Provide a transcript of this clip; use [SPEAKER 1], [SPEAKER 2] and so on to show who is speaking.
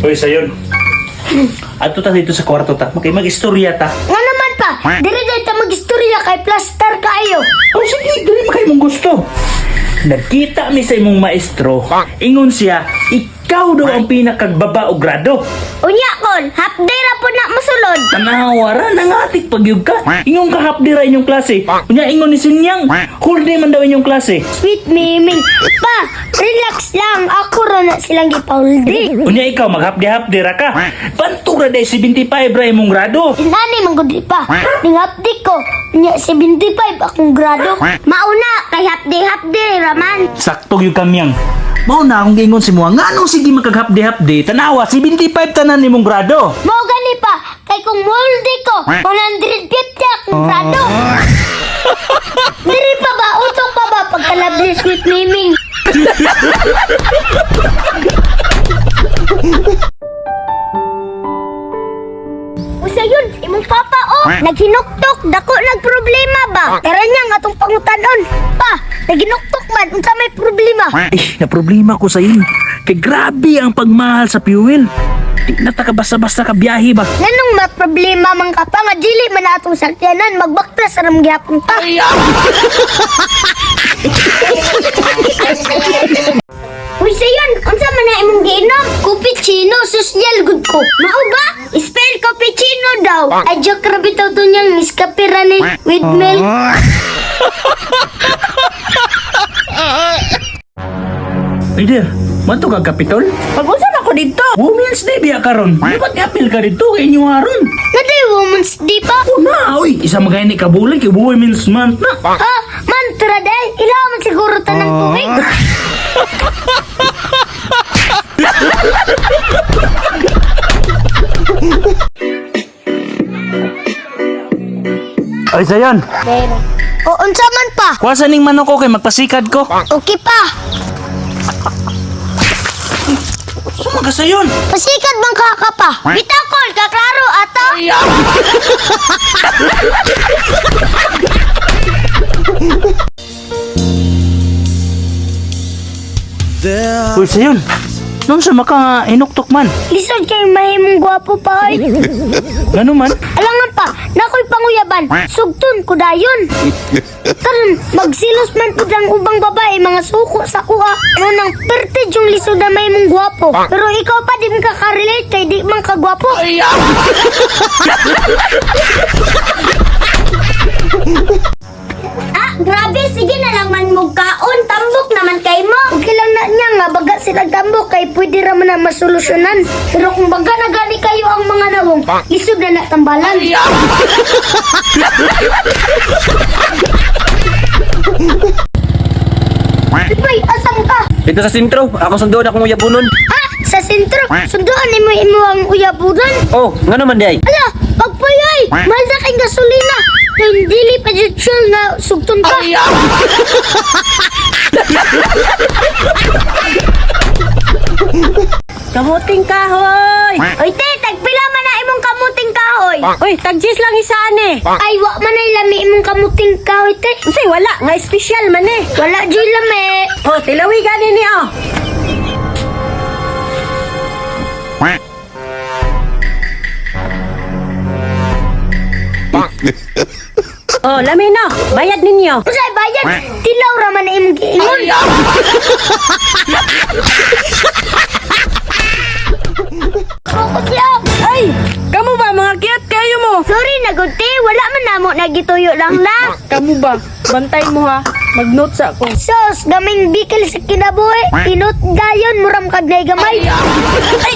[SPEAKER 1] Uy, sayon. Adto ta dito sa kwarto ta. Makay mag-istorya ta.
[SPEAKER 2] Nga naman pa, diri dahil ta mag-istorya kay plaster kaayo.
[SPEAKER 1] Oh, sige, dili man kay mong gusto. Nagkita mi sa imong maestro. Ingon siya, ikaw daw ang pinakagbaba og grado.
[SPEAKER 2] Unya kon, half day ra po na masulod.
[SPEAKER 1] Tanawa ra nangatik pagyug ka. Ingon ka half day ra inyong klase. Unya ingon ni Sinyang, whole day man daw inyong klase.
[SPEAKER 2] Sweet miming. Pa, relax lang. Ako ra na silang gipauldi.
[SPEAKER 1] Unya ikaw mag half day ra ka. Banto ra day 75 ra imong grado.
[SPEAKER 2] Inani man gud pa. Ning half day ko, unya 75 akong grado. Mauna kay half day raman.
[SPEAKER 1] Sakto gyud kamyang. Mao na akong giingon si mo, nganong sige makag half day, tanawa 75 tanan nimong grado.
[SPEAKER 2] Mao gani pa, kay kung molde ko, 150 akong grado. Diri pa ba, utok pa ba pagkalabli sweet miming? Usa yun, imong papa oh, naghinuktok, dako nagproblema ba? Tara niya nga atong pangutanon. Pa, naghinuktok man, unsa may problema?
[SPEAKER 1] Eh, na problema ko sa inyo. Kay grabe ang pagmahal sa fuel. Di na ta ka basta-basta ka biyahe ba?
[SPEAKER 2] Nganong maproblema man ka pa nga dili man na atong sakyanan, magbaktas ra man gihapon pa. Uy, sayon, unsa man na imong giinom? Cappuccino, sosyal good ko. Mao ba? Spell cappuccino daw. Ay, joke ra bitaw to niyang iskape ra ni with milk.
[SPEAKER 1] Ay, dear, manto ka kapitol?
[SPEAKER 3] Pag-unsa na ko dito?
[SPEAKER 1] Women's Day biya karon. Dapat apil ka dito kay inyo aron.
[SPEAKER 2] Naday Women's Day pa.
[SPEAKER 1] Una, oy, isa magay ni kabulan kay Women's Month na.
[SPEAKER 2] Ha? Mantra day? Ilaw man siguro tanang tuig.
[SPEAKER 1] Ay, sayon.
[SPEAKER 2] O unsa man pa?
[SPEAKER 1] Kuwasa ning manok ko kay magpasikad ko.
[SPEAKER 2] Okay pa.
[SPEAKER 1] Suma ka sayon.
[SPEAKER 2] Pasikat bang kaka pa? Bitaw kol, kaklaro ato.
[SPEAKER 1] Uy, sayon. Nung sa maka inuktok man.
[SPEAKER 2] Lisod kay mahimong gwapo pa oy.
[SPEAKER 1] Gano man?
[SPEAKER 2] Alangan pa, nakoy panguyaban, sugtun ko dayon. Karon magsilos man pud ang ubang babae mga suko sa kuha. Ano nang perted yung lisod na mahimong gwapo. Pero ikaw pa di man ka ka-relate kay di man ka gwapo. Ah, grabe, sige na lang man mo kaon, tambok naman kay mo. Okay lang na niya nga, baga sila tambok kay pwede ra man na masolusyonan. Pero kung baga na gani kayo ang mga nawong, lisod na na tambalan. Uy, asam ka?
[SPEAKER 4] Dito sa sentro, ako sundoon akong uyabunon.
[SPEAKER 2] Ha? Sa sentro, sunduan nimo imo ang uyabunan.
[SPEAKER 4] Oh, nga naman di ay.
[SPEAKER 2] Ala, pagpayay! Mahal na kay gasolina! Kay dili pa jud sure nga sugton ka.
[SPEAKER 3] Kamuting kahoy.
[SPEAKER 2] Oy, te, tagpila man na imong kamuting kahoy.
[SPEAKER 3] Uy, tagjis lang isaan eh.
[SPEAKER 2] Ay, wa man ay lami imong kamuting kahoy, te.
[SPEAKER 3] Unsay wala nga espesyal man eh.
[SPEAKER 2] Wala jud lami.
[SPEAKER 3] Oh, tilawi gani ni oh. Oh, lami no. Bayad ninyo.
[SPEAKER 2] Unsay bayad? Tilaw ra man na imong giingon. Kokot lang.
[SPEAKER 3] Ay, kamo ba mga cute kayo mo?
[SPEAKER 2] Sorry na gud, te, wala man namo nagituyo lang na.
[SPEAKER 5] Kamu ba? Bantay mo ha. Mag-notes ako.
[SPEAKER 2] Sos, gaming bikil sa kinabuhi. Tinot dayon muram kag nay gamay. Ay.